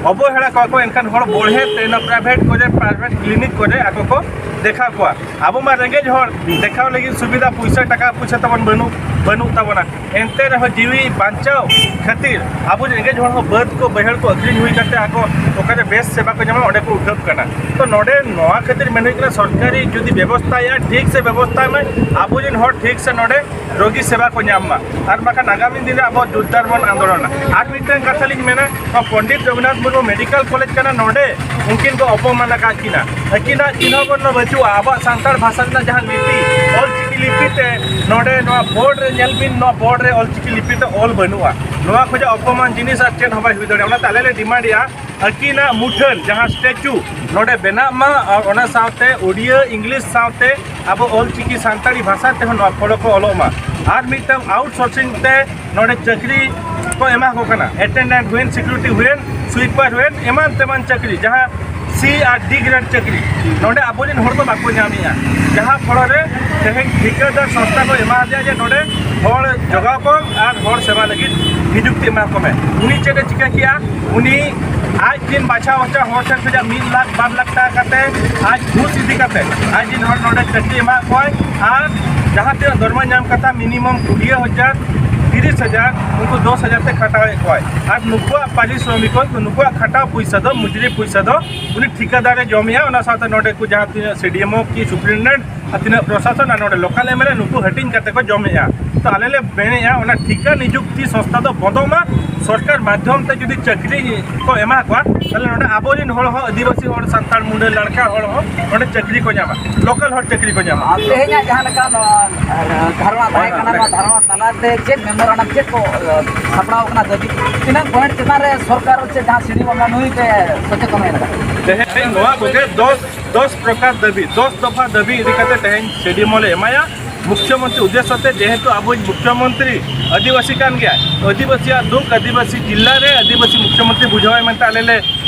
ᱚᱵᱚᱦᱮᱲᱟ ᱠᱚᱣᱟ ᱠᱚ, ᱮᱱᱠᱷᱟᱱ ᱦᱚᱲ ᱵᱚᱲᱦᱮ ᱛᱮ ᱱᱚᱣᱟ ᱯᱨᱟᱭᱵᱷᱮᱴ ᱠᱚᱨᱮ, ᱯᱨᱟᱭᱵᱷᱮᱴ ᱠᱞᱤᱱᱤᱠ ᱠᱚᱨᱮ ᱟᱠᱚ ᱠᱚ ᱫᱮᱠᱷᱟᱣ ᱠᱚᱣᱟ᱾ ᱟᱵᱚ ᱢᱟ ᱨᱮᱸᱜᱮᱡ ᱦᱚᱲ, ᱫᱮᱠᱷᱟᱣ ᱞᱟᱹᱜᱤᱫ ᱥᱩᱵᱤᱫᱷᱟ ᱯᱩᱭᱥᱟᱹ ᱴᱟᱠᱟ ᱯᱩᱭᱥᱟᱹ ᱛᱟᱵᱚᱱ ᱵᱟᱹᱱᱩᱜ, ᱵᱟᱹᱱᱩᱜ ᱛᱟᱵᱚᱱᱟ᱾ ᱮᱱᱛᱮ ᱨᱮᱦᱚᱸ ᱡᱤᱣᱤ ᱵᱟᱧᱪᱟᱣ ᱠᱷᱟᱹᱛᱤᱨ ᱟᱵᱚ ᱨᱮᱸᱜᱮᱡ ᱦᱚᱲ ᱦᱚᱸ ᱵᱟᱹᱫᱽ ᱠᱚ ᱵᱟᱹᱭᱦᱟᱹᱲ ᱠᱚ ᱟᱹᱠᱷᱨᱤᱧ ᱦᱩᱭ ᱠᱟᱛᱮ ᱟᱠᱚ ᱚᱠᱟᱨᱮ ᱵᱮᱥ ᱥᱮᱵᱟ ᱠᱚ ᱧᱟᱢᱟ, ᱚᱸᱰᱮ ᱠᱚ ᱩᱴᱷᱟᱹᱜ ᱠᱟᱱᱟ᱾ ᱛᱚ ᱱᱚᱰᱮ ᱱᱚᱣᱟ ᱠᱷᱟᱹᱛᱤᱨ ᱢᱮᱱ ᱦᱩᱭᱩᱜ ᱠᱟᱱᱟ, ᱥᱚᱨᱠᱟᱨᱤ ᱡᱩᱫᱤ ᱵᱮᱵᱚᱥᱛᱷᱟᱭᱟ, ᱴᱷᱤᱠ ᱥᱮ ᱵᱮᱵᱚᱥᱛᱷᱟᱭ ᱢᱟᱭ, ᱟᱵᱚ ᱨᱮᱱ ᱦᱚᱲ ᱴᱷᱤᱠ ᱥᱮ ᱱᱚᱰᱮ ᱨᱳᱜᱤ ᱥᱮᱵᱟ ᱠᱚ ᱧᱟᱢ ᱢᱟ, ᱟᱨ ᱵᱟᱠᱷᱟᱱ ᱟᱜᱟᱢᱤ ᱫᱤᱱ ᱨᱮ ᱟᱵᱚ ᱡᱳᱨᱫᱟᱨ ᱵᱚᱱ ᱟᱱᱫᱳᱞᱚᱱᱟ᱾ ᱟᱨ ᱢᱤᱫᱴᱟᱝ ᱠᱟᱛᱷᱟ ᱞᱤᱧ ᱢᱮᱱᱟ, ᱱᱚᱣᱟ ᱯᱚᱱᱰᱤᱛ ᱨᱚᱜᱷᱩᱱᱟᱛᱷ ᱢᱩᱨᱢᱩ ᱢᱮᱰᱤᱠᱮᱞ ᱠᱚᱞᱮᱡᱽ ᱠᱟᱱᱟ, ᱱᱚᱰᱮ ᱩᱱᱠᱤᱱ ᱠᱚ ᱚᱯᱚᱢᱟᱱ ᱟᱠᱟᱫ ᱠᱤᱱᱟ᱾ ᱟᱹᱠᱤᱱᱟᱜ ᱪᱤᱱᱦᱟᱹ ᱵᱚᱨᱱᱚ ᱵᱟᱹᱪᱩᱜᱼᱟ᱾ ᱟᱵᱚᱣᱟᱜ ᱥᱟᱱᱛᱟᱲ ᱵᱷᱟᱥᱟ ᱨᱮᱱᱟᱜ ᱡᱟᱦᱟᱸ ᱞᱤᱯᱤ, ᱚᱞᱪᱤᱠᱤ ᱞᱤᱯᱤ ᱛᱮ ᱱᱚᱰᱮ ᱱᱚᱣᱟ ᱵᱳᱨᱰ ᱨᱮ ᱧᱮᱞ ᱵᱤᱱ, ᱱᱚᱣᱟ ᱵᱳᱨᱰ ᱨᱮ ᱚᱞᱪᱤᱠᱤ ᱞᱤᱯᱤ ᱛᱮ ᱚᱞ ᱵᱟᱹᱱᱩᱜᱼᱟ᱾ ᱱᱚᱣᱟ ᱠᱷᱚᱱᱟᱜ ᱚᱯᱚᱢᱟᱱ ᱡᱤᱱᱤᱥ ᱟᱨ ᱪᱮᱫ ᱦᱚᱸ ᱵᱟᱭ ᱦᱩᱭ ᱫᱟᱲᱮᱭᱟᱜᱼᱟ᱾ ᱚᱱᱟᱛᱮ ᱟᱞᱮ ᱞᱮ ᱰᱤᱢᱟᱱᱰ ᱮᱜᱼᱟ, ᱟᱹᱠᱤᱱᱟᱜ ᱢᱩᱴᱷᱟᱹᱱ ᱡᱟᱦᱟᱸ ᱥᱴᱮᱪᱩ ᱱᱚᱰᱮ ᱵᱮᱱᱟᱜ ᱢᱟ, ᱟᱨ ᱚᱱᱟ ᱥᱟᱶᱛᱮ ᱩᱲᱤᱭᱟᱹ, ᱤᱝᱞᱤᱥ ᱥᱟᱶᱛᱮ ᱟᱵᱚ ᱚᱞᱪᱤᱠᱤ ᱥᱟᱱᱛᱟᱲᱤ ᱵᱷᱟᱥᱟ ᱛᱮᱦᱚᱸ ᱱᱚᱣᱟ ᱯᱷᱚᱞᱚ ᱠᱚ ᱚᱞᱚᱜ ᱢᱟ᱾ ᱟᱨ ᱢᱤᱫᱴᱟᱝ ᱟᱣᱩᱴᱥᱳᱨᱥᱤᱝ ᱛᱮ ᱱᱚᱰᱮ ᱪᱟᱹᱠᱨᱤ ᱠᱚ ᱮᱢᱟ ᱠᱚ ᱠᱟᱱᱟ, ᱮᱴᱮᱱᱰᱮᱱᱴ ᱦᱩᱭᱮᱱ, ᱥᱤᱠᱩᱨᱤᱴᱤ ᱦᱩᱭᱮᱱ, ᱥᱩᱭᱯᱟᱨ ᱦᱩᱭᱮᱱ, ᱮᱢᱟᱱ ᱛᱮᱢᱟᱱ ᱪᱟᱹᱠᱨᱤ, ᱡᱟᱦᱟᱸ ᱥᱤ ᱟᱨ ᱰᱤ ᱜᱨᱮᱰ ᱪᱟᱹᱠᱨᱤ ᱱᱚᱰᱮ ᱟᱵᱚᱨᱮᱱ ᱦᱚᱲ ᱫᱚ ᱵᱟᱠᱚ ᱧᱟᱢᱮᱜᱼᱟ᱾ ᱡᱟᱦᱟᱸ ᱯᱷᱚᱞᱚ ᱨᱮ ᱛᱮᱦᱮᱧ ᱴᱷᱤᱠᱟᱹᱫᱟᱨ ᱥᱚᱝᱥᱛᱷᱟ ᱠᱚ ᱮᱢᱟ ᱫᱮᱭᱟ ᱡᱮ ᱱᱚᱰᱮ ᱦᱚᱲ ᱡᱚᱜᱟᱣ ᱠᱚᱢ ᱟᱨ ᱦᱚᱲ ᱥᱮᱵᱟ ᱞᱟᱹᱜᱤᱫ ᱱᱤᱡᱩᱠᱛᱤ ᱮᱢᱟ ᱠᱚᱢᱮ᱾ ᱩᱱᱤ ᱪᱮᱫ ᱮ ᱪᱤᱠᱟᱹ ᱠᱮᱜᱼᱟ? ᱩᱱᱤ ᱟᱡ ᱨᱮᱱ ᱵᱟᱪᱷᱟᱣ ᱦᱚᱪᱚ ᱦᱚᱲ ᱴᱷᱮᱱ ᱠᱷᱚᱱᱟᱜ ᱢᱤᱫ ᱞᱟᱠᱷ ᱵᱟᱨ ᱞᱟᱠᱷ ᱴᱟᱠᱟ ᱠᱟᱛᱮ ᱟᱡ ᱜᱷᱩᱥ ᱤᱫᱤ ᱠᱟᱛᱮ ᱟᱡ ᱨᱮᱱ ᱦᱚᱲ ᱱᱚᱰᱮ ᱪᱟᱹᱠᱨᱤ ᱮᱢᱟ ᱠᱚᱣᱟᱭ᱾ ᱟᱨ ᱡᱟᱦᱟᱸ ᱛᱤᱱᱟᱹᱜ ᱫᱚᱨᱢᱟ ᱧᱟᱢ ᱠᱟᱛᱷᱟ ᱢᱤᱱᱤᱢᱟᱢ ᱠᱩᱲᱤ ᱦᱟᱡᱟᱨ, ᱛᱤᱨᱤᱥ ᱦᱟᱡᱟᱨ, ᱩᱱᱠᱩ ᱫᱚᱥ ᱦᱟᱡᱟᱨ ᱛᱮ ᱠᱷᱟᱴᱟᱣᱮᱫ ᱠᱚᱣᱟᱭ᱾ ᱟᱨ ᱱᱩᱠᱩᱣᱟᱜ ᱯᱟᱨᱤᱥᱨᱚᱢᱤᱠ, ᱱᱩᱠᱩᱣᱟᱜ ᱠᱷᱟᱴᱟᱣ ᱯᱚᱭᱥᱟ ᱫᱚ, ᱢᱩᱡᱽᱨᱤ ᱯᱚᱭᱥᱟ ᱫᱚ ᱩᱱᱤ ᱴᱷᱤᱠᱟᱹᱫᱟᱨᱮ ᱡᱚᱢᱮᱜᱼᱟ᱾ ᱚᱱᱟ ᱥᱟᱶᱛᱮ ᱱᱚᱰᱮ ᱠᱚ ᱡᱟᱦᱟᱸ ᱛᱤᱱᱟᱹᱜ ᱥᱤ ᱰᱤ ᱮᱢ ᱳ ᱠᱤ ᱥᱩᱯᱨᱤᱱᱴᱮᱱᱰᱮᱱᱴ ᱟᱨ ᱛᱤᱱᱟᱹᱜ ᱯᱨᱚᱥᱟᱥᱚᱱ ᱟᱨ ᱱᱚᱰᱮ ᱞᱳᱠᱟᱞ ᱮᱢ ᱮᱞ ᱮ ᱱᱩᱠᱩ ᱦᱟᱹᱴᱤᱧ ᱠᱟᱛᱮ ᱠᱚ ᱡᱚᱢᱮᱜᱼᱟ᱾ ᱛᱚ ᱟᱞᱮ ᱞᱮ ᱢᱮᱱᱮᱜᱼᱟ ᱚᱱᱟ ᱴᱷᱤᱠᱟ ᱱᱤᱡᱩᱠᱛᱤ ᱥᱚᱝᱥᱛᱷᱟ ᱫᱚ ᱵᱚᱱᱫᱚᱜ ᱢᱟ᱾ ᱥᱚᱨᱠᱟᱨ ᱢᱟᱫᱽᱫᱷᱚᱢ ᱛᱮ ᱡᱩᱫᱤ ᱪᱟᱹᱠᱨᱤ ᱠᱚ ᱮᱢᱟ ᱠᱚᱣᱟ, ᱛᱟᱦᱞᱮ ᱱᱚᱰᱮ ᱟᱵᱚᱨᱮᱱ ᱦᱚᱲ ᱦᱚᱸ, ᱟᱹᱫᱤᱵᱟᱹᱥᱤ ᱦᱚᱲ, ᱥᱟᱱᱛᱟᱲ, ᱢᱩᱸᱰᱟᱹ, ᱞᱟᱲᱠᱟ ᱦᱚᱲ ᱦᱚᱸ ᱱᱚᱰᱮ ᱪᱟᱹᱠᱨᱤ ᱠᱚ ᱧᱟᱢᱟ, ᱞᱳᱠᱟᱞ ᱦᱚᱲ ᱪᱟᱹᱠᱨᱤ ᱠᱚ ᱧᱟᱢᱟ᱾ ᱟᱨ ᱛᱮᱦᱮᱧᱟᱜ ᱡᱟᱦᱟᱸ ᱞᱮᱠᱟ ᱱᱚᱣᱟ, ᱟᱨ, ᱫᱷᱟᱨᱱᱟ ᱛᱟᱦᱮᱸ ᱠᱟᱱᱟ, ᱱᱚᱣᱟ ᱫᱷᱟᱨᱱᱟ ᱛᱟᱞᱟᱛᱮ ᱪᱮᱫ ᱢᱮᱢᱳᱨᱟᱱᱰᱟᱢ, ᱪᱮᱫ ᱠᱚ, ᱟᱨ, ᱥᱟᱯᱲᱟᱣ ᱠᱟᱱᱟ ᱫᱟᱹᱵᱤ? ᱛᱤᱱᱟᱹᱜ ᱯᱚᱭᱮᱱᱴ ᱪᱮᱛᱟᱱ ᱨᱮ ᱥᱚᱨᱠᱟᱨ ᱪᱮᱫ ᱡᱟᱦᱟᱸ ᱥᱤ ᱰᱤ ᱮᱢ ᱳ ᱱᱩᱭ ᱯᱮ ᱥᱚᱪᱮᱛᱚᱱ ᱮᱱᱟ? ᱛᱮᱦᱮᱧ ᱱᱚᱣᱟ ᱠᱚᱜᱮ ᱫᱚᱥ, ᱫᱚᱥ ᱯᱨᱚᱠᱟᱨ ᱫᱟᱹᱵᱤ, ᱫᱚᱥ ᱫᱚᱯᱷᱟ ᱫᱟᱹᱵᱤ ᱤᱫᱤ ᱠᱟᱛᱮ ᱛᱮᱦᱮᱧ ᱥᱤ ᱰᱤ ᱮᱢ ᱳ ᱞᱮ ᱮᱢᱟᱭᱟ᱾ ᱢᱩᱠᱷᱭᱚᱢᱚᱱᱛᱨᱤ ᱩᱫᱽᱫᱮᱥᱥᱚ ᱛᱮ, ᱡᱮᱦᱮᱛᱩ ᱟᱵᱚᱭᱤᱡ ᱢᱩᱠᱷᱭᱚᱢᱚᱱᱛᱨᱤ ᱟᱹᱫᱤᱵᱟᱹᱥᱤ ᱠᱟᱱ ᱜᱮᱭᱟᱭ, ᱟᱹᱫᱤᱵᱟᱹᱥᱤᱭᱟᱜ ᱫᱩᱠ ᱟᱹᱫᱤᱵᱟᱹᱥᱤ ᱡᱤᱞᱟ ᱨᱮ ᱟᱹᱫᱤᱵᱟᱹᱥᱤ ᱢᱩᱠᱷᱭᱚᱢᱚᱱᱛᱨᱤ ᱵᱩᱡᱷᱟᱹᱣᱟᱭ ᱢᱮᱱᱛᱮ ᱟᱞᱮ ᱞᱮ,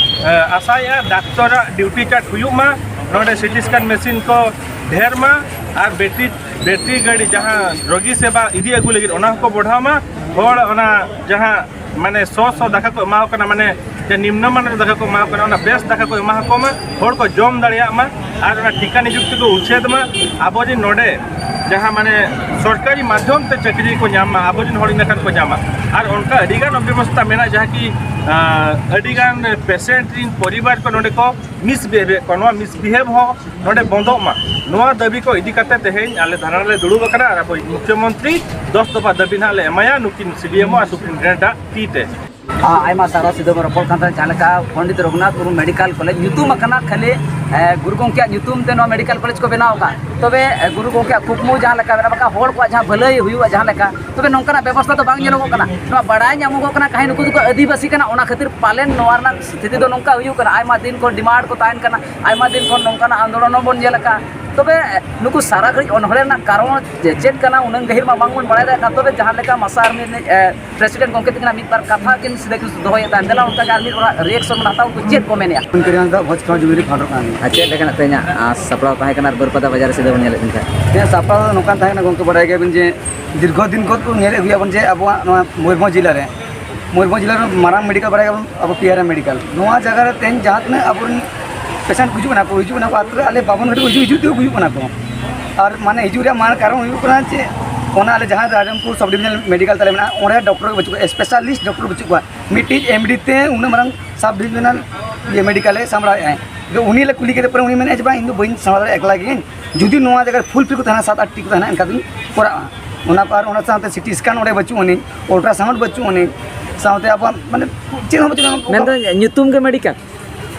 ᱮ, ᱟᱥᱟᱭᱮᱜᱼᱟ᱾ ᱰᱟᱠᱛᱚᱨᱟᱜ ᱰᱤᱭᱩᱴᱤ ᱪᱟᱨᱴ ᱦᱩᱭᱩᱜ ᱢᱟ, ᱱᱚᱰᱮ ᱥᱤ ᱴᱤ ᱥᱠᱮᱱ ᱢᱮᱥᱤᱱ ᱠᱚ ᱰᱷᱮᱨ ᱢᱟ, ᱟᱨ ᱵᱮᱴᱨᱤ, ᱵᱮᱴᱨᱤ ᱜᱟᱹᱰᱤ ᱡᱟᱦᱟᱸ ᱨᱳᱜᱤ ᱥᱮᱵᱟ ᱤᱫᱤ ᱟᱹᱜᱩ ᱞᱟᱹᱜᱤᱫ, ᱚᱱᱟ ᱦᱚᱸᱠᱚ ᱵᱚᱲᱦᱟᱣ ᱢᱟ᱾ ᱦᱚᱲ ᱚᱱᱟ ᱡᱟᱦᱟᱸ ᱢᱟᱱᱮ ᱥᱚ ᱥᱚ ᱫᱟᱠᱟ ᱠᱚ ᱮᱢᱟ ᱠᱚ ᱠᱟᱱᱟ, ᱢᱟᱱᱮ ᱡᱮ ᱱᱤᱢᱱᱚ ᱢᱟᱱᱮᱨ ᱫᱟᱠᱟ ᱠᱚ ᱮᱢᱟ ᱠᱚ ᱠᱟᱱᱟ, ᱚᱱᱟ ᱵᱮᱥ ᱫᱟᱠᱟ ᱠᱚ ᱮᱢᱟ ᱠᱚ ᱢᱟ, ᱦᱚᱲ ᱠᱚ ᱡᱚᱢ ᱫᱟᱲᱮᱭᱟᱜ ᱢᱟ, ᱟᱨ ᱚᱱᱟ ᱴᱷᱤᱠᱟ ᱱᱤᱡᱩᱠᱛᱤ ᱠᱚ ᱩᱪᱷᱮᱫ ᱢᱟ᱾ ᱟᱵᱚ ᱡᱮ ᱱᱚᱰᱮ ᱡᱟᱦᱟᱸ ᱢᱟᱱᱮ ᱥᱚᱨᱠᱟᱨᱤ ᱢᱟᱫᱽᱫᱷᱚᱢ ᱛᱮ ᱪᱟᱹᱠᱨᱤ ᱠᱚ ᱧᱟᱢ ᱢᱟ, ᱟᱵᱚ ᱨᱮᱱ ᱦᱚᱲ ᱤᱱᱟᱹ ᱠᱷᱟᱱ ᱠᱚ ᱧᱟᱢᱟ᱾ ᱟᱨ ᱚᱱᱠᱟ ᱟᱹᱰᱤᱜᱟᱱ ᱚᱵᱮᱵᱚᱥᱛᱷᱟ ᱢᱮᱱᱟᱜᱼᱟ, ᱡᱟᱦᱟᱸ ᱠᱤ, ᱟᱸ, ᱟᱹᱰᱤᱜᱟᱱ ᱯᱮᱥᱮᱱᱴ ᱨᱮᱱ ᱯᱚᱨᱤᱵᱟᱨ ᱠᱚ ᱱᱚᱰᱮ ᱠᱚ ᱢᱤᱥᱵᱤᱦᱮᱵᱮᱫ ᱠᱚᱣᱟ᱾ ᱱᱚᱣᱟ ᱢᱤᱥᱵᱤᱦᱮᱵ ᱦᱚᱸ ᱱᱚᱰᱮ ᱵᱚᱱᱫᱚᱜ ᱢᱟ, ᱱᱚᱣᱟ ᱫᱟᱹᱵᱤ ᱠᱚ ᱤᱫᱤ ᱠᱟᱛᱮ ᱛᱮᱦᱮᱧ ᱟᱞᱮ ᱫᱷᱟᱨᱱᱟ ᱨᱮᱞᱮ ᱫᱩᱲᱩᱵ ᱟᱠᱟᱱᱟ ᱟᱨ ᱟᱵᱚᱭᱤᱡ ᱢᱩᱠᱷᱭᱚᱢᱚᱱᱛᱨᱤ ᱫᱚᱥ ᱫᱚᱯᱷᱟ ᱫᱟᱹᱵᱤ ᱱᱟᱦᱟᱜ ᱞᱮ ᱮᱢᱟᱭᱟ ᱱᱩᱠᱤᱱ ᱥᱤ ᱰᱤ ᱮᱢ ᱳ ᱟᱨ ᱥᱩᱯᱨᱤᱱᱴᱮᱱᱰᱮᱱᱴ ᱟᱜ ᱛᱤ ᱛᱮ᱾ ᱟ, ᱟᱭᱢᱟ ᱥᱟᱨᱦᱟᱣ ᱥᱤᱫᱷᱟᱹ ᱵᱚᱱ ᱨᱚᱯᱚᱲ ᱠᱟᱱ ᱛᱟᱦᱮᱸᱫ, ᱡᱟᱦᱟᱸ ᱞᱮᱠᱟ ᱯᱚᱱᱰᱤᱛ ᱨᱚᱜᱷᱩᱱᱟᱛᱷ ᱢᱩᱨᱢᱩ ᱢᱮᱰᱤᱠᱮᱞ ᱠᱚᱞᱮᱡᱽ ᱧᱩᱛᱩᱢ ᱟᱠᱟᱱᱟ ᱠᱷᱟᱹᱞᱤ, ᱮ, ᱜᱩᱨᱩ ᱜᱚᱢᱠᱮᱭᱟᱜ ᱧᱩᱛᱩᱢ ᱛᱮ ᱱᱚᱣᱟ ᱢᱮᱰᱤᱠᱮᱞ ᱠᱚᱞᱮᱡᱽ ᱠᱚ ᱵᱮᱱᱟᱣ ᱟᱠᱟᱫ᱾ ᱛᱚᱵᱮ, ᱮ, ᱜᱩᱨᱩ ᱜᱚᱢᱠᱮᱭᱟᱜ ᱠᱩᱠᱢᱩ ᱡᱟᱦᱟᱸ ᱞᱮᱠᱟ ᱢᱮᱱᱟᱜ ᱟᱠᱟᱫ, ᱦᱚᱲ ᱠᱚᱣᱟᱜ ᱡᱟᱦᱟᱸ ᱵᱷᱟᱹᱞᱟᱹᱭ ᱦᱩᱭᱩᱜᱼᱟ ᱡᱟᱦᱟᱸ ᱞᱮᱠᱟ, ᱛᱚᱵᱮ ᱱᱚᱝᱠᱟᱱᱟᱜ ᱵᱮᱵᱚᱥᱛᱷᱟ ᱫᱚ ᱵᱟᱝ ᱧᱮᱞᱚᱜᱚᱜ ᱠᱟᱱᱟ᱾ ᱱᱚᱣᱟ ᱵᱟᱲᱟᱭ ᱧᱟᱢᱚᱜᱚᱜ ᱠᱟᱱᱟ ᱠᱟᱹᱦᱤ ᱱᱩᱠᱩ ᱫᱚᱠᱚ ᱟᱹᱫᱤᱵᱟᱹᱥᱤ ᱠᱟᱱᱟ, ᱚᱱᱟ ᱠᱷᱟᱹᱛᱤᱨ ᱯᱟᱞᱮᱱ ᱱᱚᱣᱟ ᱨᱮᱱᱟᱜ ᱥᱛᱷᱤᱛᱤ ᱫᱚ ᱱᱚᱝᱠᱟ ᱦᱩᱭᱩᱜ ᱠᱟᱱᱟ᱾ ᱟᱭᱢᱟ ᱫᱤᱱ ᱠᱷᱚᱱ ᱰᱤᱢᱟᱱᱰ ᱠᱚ ᱛᱟᱦᱮᱱ ᱠᱟᱱᱟ, ᱟᱭᱢᱟ ᱫᱤᱱ ᱠᱷᱚᱱ ᱱᱚᱝᱠᱟᱱᱟᱜ ᱟᱱᱫᱳᱞᱚᱱ ᱦᱚᱸ ᱵᱚᱱ ᱧᱮᱞ ᱟᱠᱟᱫᱼᱟ᱾ ᱛᱚᱵᱮ ᱱᱩᱠᱩ ᱥᱟᱨᱟ ᱜᱷᱟᱹᱲᱤᱡ ᱚᱱᱚᱲᱦᱮ ᱨᱮᱱᱟᱜ ᱠᱟᱨᱚᱱ ᱪᱮ-, ᱪᱮᱫ ᱠᱟᱱᱟ, ᱩᱱᱟᱹᱝ ᱜᱟᱹᱦᱤᱨ ᱢᱟ ᱵᱟᱝᱵᱚᱱ ᱵᱟᱲᱟᱭ ᱫᱟᱲᱮᱭᱟᱜ ᱠᱟᱱ᱾ ᱛᱚᱵᱮ ᱡᱟᱦᱟᱸ ᱞᱮᱠᱟ ᱢᱟᱥᱟ ᱟᱨ ᱢᱤᱫ ᱨᱤᱱᱤᱡ, ᱮ, ᱯᱨᱮᱥᱤᱰᱮᱱᱴ ᱜᱚᱢᱠᱮ ᱛᱟᱹᱠᱤᱱᱟᱜ ᱢᱤᱫ ᱵᱟᱨ ᱠᱟᱛᱷᱟ ᱠᱤᱱ ᱥᱤᱫᱷᱟᱹ ᱠᱤᱱ ᱫᱚᱦᱚᱭᱮᱫ ᱛᱟᱦᱮᱱ, ᱫᱮᱞᱟ ᱚᱱᱠᱟ ᱜᱮ ᱟᱨ ᱢᱤᱫ ᱦᱚᱲᱟᱜ ᱨᱤᱭᱮᱠᱥᱚᱱ ᱵᱚᱱ ᱦᱟᱛᱟᱣᱟ, ᱩᱱᱠᱩ ᱪᱮᱫ ᱠᱚ ᱢᱮᱱᱮᱫᱼᱟ? ᱩᱱᱠᱩ ᱨᱮᱱ ᱫᱚ ᱵᱷᱚᱡᱽ ᱠᱷᱟᱣᱟ ᱡᱩᱢᱤ ᱨᱮ ᱯᱷᱟᱰᱚᱜ ᱠᱟᱱᱟ᱾ ᱟᱨ ᱪᱮᱫ ᱞᱮᱠᱟᱱᱟᱜ ᱛᱮᱦᱮᱧᱟᱜ, ᱟ, ᱥᱟᱯᱲᱟᱣ ᱛᱟᱦᱮᱸ ᱠᱟᱱᱟ ᱟᱨ ᱵᱟᱹᱨᱯᱟᱫᱟ ᱵᱟᱡᱟᱨ ᱨᱮ ᱥᱤᱫᱷᱟᱹ ᱵᱚᱱ ᱧᱮᱞᱮᱫ ᱠᱤᱱ ᱛᱟᱦᱮᱸᱫ? ᱛᱮᱦᱮᱧ ᱥᱟᱯᱲᱟᱣ ᱫᱚ ᱱᱚᱝᱠᱟᱱ ᱛᱟᱦᱮᱸ ᱠᱟᱱᱟ, ᱜᱚᱢᱠᱮ ᱵᱟᱲᱟᱭ ᱜᱮᱭᱟᱵᱤᱱ ᱡᱮ ᱫᱤᱨᱜᱷᱚ ᱫᱤᱱ ᱠᱷᱚᱱ ᱠᱚ ᱧᱮᱞ ᱟᱹᱜᱩᱭᱟ ᱵᱚᱱ ᱡᱮ ᱟᱵᱚᱣᱟᱜ ᱱᱚᱣᱟ ᱢᱚᱭᱩᱨᱵᱷᱚᱸᱡᱽ ᱡᱮᱞᱟ ᱨᱮ, ᱢᱚᱭᱩᱨᱵᱷᱚᱸᱡᱽ ᱡᱮᱞᱟ ᱨᱮ ᱢᱟᱨᱟᱝ ᱢᱮᱰᱤᱠᱮᱞ ᱵᱟᱲᱟᱭ ᱜᱮᱭᱟᱵᱚᱱ ᱟᱵᱚ ᱯᱤ ᱟᱨ ᱮᱢ ᱢᱮᱰᱤᱠᱮᱞ᱾ ᱱᱚᱣᱟ ᱡᱟᱭᱜᱟ ᱨᱮ ᱛᱮᱦᱮᱧ ᱡᱟᱦᱟᱸ ᱛᱤᱱᱟᱹᱜ ᱟᱵᱚᱨᱮᱱ ᱯᱮᱥᱮᱱᱴ ᱠᱚ ᱦᱤᱡᱩᱜ ᱠᱟᱱᱟ ᱠᱚ, ᱦᱤᱡᱩᱜ ᱠᱟᱱᱟ ᱠᱚ ᱟᱹᱛᱩ ᱨᱮ, ᱟᱞᱮ ᱵᱟᱵᱚᱱ ᱜᱷᱟᱹᱲᱤᱡ ᱦᱤᱡᱩᱜ ᱛᱮ ᱦᱤᱡᱩᱜ ᱠᱟᱱᱟ ᱠᱚ᱾ ᱟᱨ ᱢᱟᱱᱮ ᱦᱤᱡᱩᱜ ᱨᱮᱭᱟᱜ ᱢᱟᱨᱟᱝ ᱠᱟᱨᱚᱱ ᱦᱩᱭᱩᱜ ᱠᱟᱱᱟ ᱡᱮ ᱚᱱᱟ ᱟᱞᱮ ᱡᱟᱦᱟᱸ ᱨᱟᱭᱨᱚᱝᱯᱩᱨ ᱥᱟᱵ ᱰᱤᱵᱷᱤᱡᱚᱱᱟᱞ ᱢᱮᱰᱤᱠᱮᱞ ᱛᱟᱞᱮ ᱢᱮᱱᱟᱜᱼᱟ, ᱚᱸᱰᱮ ᱰᱚᱠᱴᱚᱨ ᱜᱮ ᱵᱟᱹᱪᱩᱜ ᱠᱚᱣᱟ, ᱥᱯᱮᱥᱟᱞᱤᱥᱴ ᱰᱚᱠᱴᱚᱨ ᱵᱟᱹᱪᱩᱜ ᱠᱚᱣᱟ᱾ ᱢᱤᱫᱴᱤᱡ ᱮᱢ ᱰᱤ ᱛᱮ ᱩᱱᱟᱹᱜ ᱢᱟᱨᱟᱝ ᱥᱟᱵ ᱰᱤᱵᱷᱤᱡᱚᱱᱟᱞ ᱤᱭᱟᱹ ᱢᱮᱰᱤᱠᱮᱞ ᱮ ᱥᱟᱢᱵᱲᱟᱣᱮᱫᱼᱟᱭ᱾ ᱟᱫᱚ ᱩᱱᱤ ᱞᱮ ᱠᱩᱞᱤ ᱠᱮᱫᱮ ᱯᱚᱨᱮ ᱩᱱᱤ ᱢᱮᱱᱮᱫᱼᱟ ᱡᱮ, "ᱵᱟᱝ, ᱤᱧ ᱫᱚ ᱵᱟᱹᱧ ᱥᱟᱢᱵᱲᱟᱣ ᱫᱟᱲᱮᱭᱟᱜᱼᱟ ᱮᱠᱞᱟ ᱜᱮ᱾ ᱡᱩᱫᱤ ᱱᱚᱣᱟ ᱡᱟᱭᱜᱟ ᱨᱮ ᱯᱷᱩᱞ ᱯᱷᱤᱞ ᱠᱚ ᱛᱟᱦᱮᱱᱟ, ᱥᱟᱛ ᱟᱴ ᱴᱤ ᱠᱚ ᱛᱟᱦᱮᱱᱟ, ᱮᱱᱠᱷᱟᱱ ᱫᱚᱧ ᱠᱚᱨᱟᱜᱼᱟ᱾" ᱚᱱᱟ ᱯᱚᱨ ᱚᱱᱟ ᱥᱟᱶᱛᱮ ᱥᱤᱴᱤ ᱥᱠᱮᱱ ᱚᱸᱰᱮ ᱵᱟᱹᱪᱩᱜ ᱟᱹᱱᱤᱡ, ᱟᱞᱴᱨᱟᱥᱟᱣᱩᱱᱰ ᱵᱟᱹᱪᱩᱜ ᱟᱹᱱᱤᱡ, ᱥᱟᱶᱛᱮ ᱟᱵᱚᱣᱟᱜ ᱢᱟᱱᱮ ᱪᱮᱫ ᱦᱚᱸ ᱵᱟᱹᱪᱩᱜ ᱟᱹᱱᱤᱡ᱾ ᱢᱮᱱᱫᱚ ᱧᱩᱛᱩᱢ ᱜᱮ ᱢᱮᱰᱤᱠᱮᱞ?